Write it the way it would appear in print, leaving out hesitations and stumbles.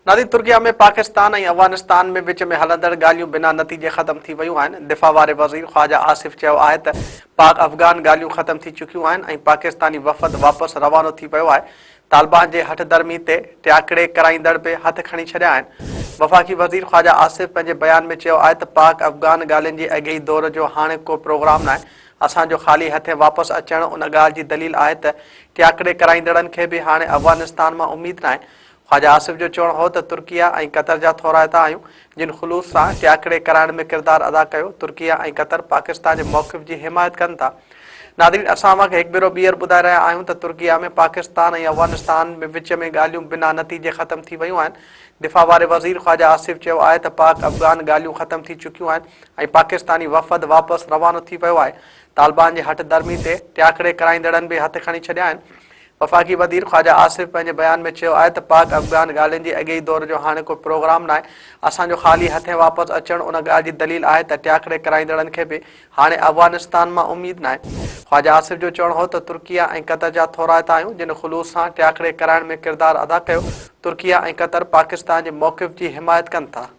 ناظرين ترڪيه ۾ پاڪستان ۽ افغانستان ۾ وچ ۾ هلندڙ ڳالهيون بنا نتيجي ختم ٿي ويون آهن. دفاع واري وزير خواجه آصف چيو آهي ته پاڪ افغان ڳالهيون ختم ٿي چڪيون آهن ۽ پاڪستاني وفد واپس روانو ٿي ويو آهي. طالبان جي هٺ ڌرمي تي ٽياڪڙي ڪرائيندڙ به هٿ کڻي ڇڏيا آهن. وفاقي وزير خواجه آصف پنهنجي بيان ۾ چيو آهي ته پاڪ افغان ڳالهين جي اڳئين دور جو هاڻي ڪو پروگرام ناهي، اسان جو خالي هٿين واپس اچڻ ان ڳالهه جي دليل آهي ته ٽياڪڙي ڪرائيندڙن کي به هاڻي افغانستان مان اميد ناهي. خواجه آصف جو چوڻ هو ته ترڪيه ۽ قطر جا ٿورائتا آهيون جن خلوص سان ٽياڪڙي ڪرائڻ ۾ ڪردار ادا ڪيو، ترڪيه ۽ قطر پاڪستان جي موقف جي حمايت ڪن ٿا. ناظرين اسان اوهان کي هڪ ڀيرو ٻيهر ٻڌائي رهيا آهيون ته ترڪيه ۾ پاڪستان ۽ افغانستان ۾ وچ ۾ ڳالهيون بنا نتيجي ختم ٿي ويون آهن. دفاع واري وزير خواجه آصف چيو آهي ته پاڪ افغان ڳالهيون ختم ٿي چڪيون آهن ۽ پاڪستاني وفد واپس روانو ٿي ويو آهي. طالبان جي هٺ ڌرمي تي ٽياڪڙي ڪرائيندڙن به هٿ کڻي ڇڏيا آهن. وفاقي وزير خواجه آصف پنهنجي بيان ۾ چيو آهي ته پاڪ افغان ڳالهين جي اڳئين دور جو هاڻي ڪو پروگرام ناهي، اسان جو خالي هٿين واپس اچڻ ان ڳالهه جي دليل آهي ته ٽياڪڙي ڪرائيندڙن کي به هاڻي افغانستان مان اميد ناهي. خواجه آصف جو چوڻ هو ته ترڪيه ۽ قطر جا ٿورائتا آهيون جن خلوص سان ٽياڪڙي ڪرائڻ ۾ ڪردار ادا ڪيو، ترڪيه ۽ قطر پاڪستان جي موقف جي حمايت ڪن ٿا.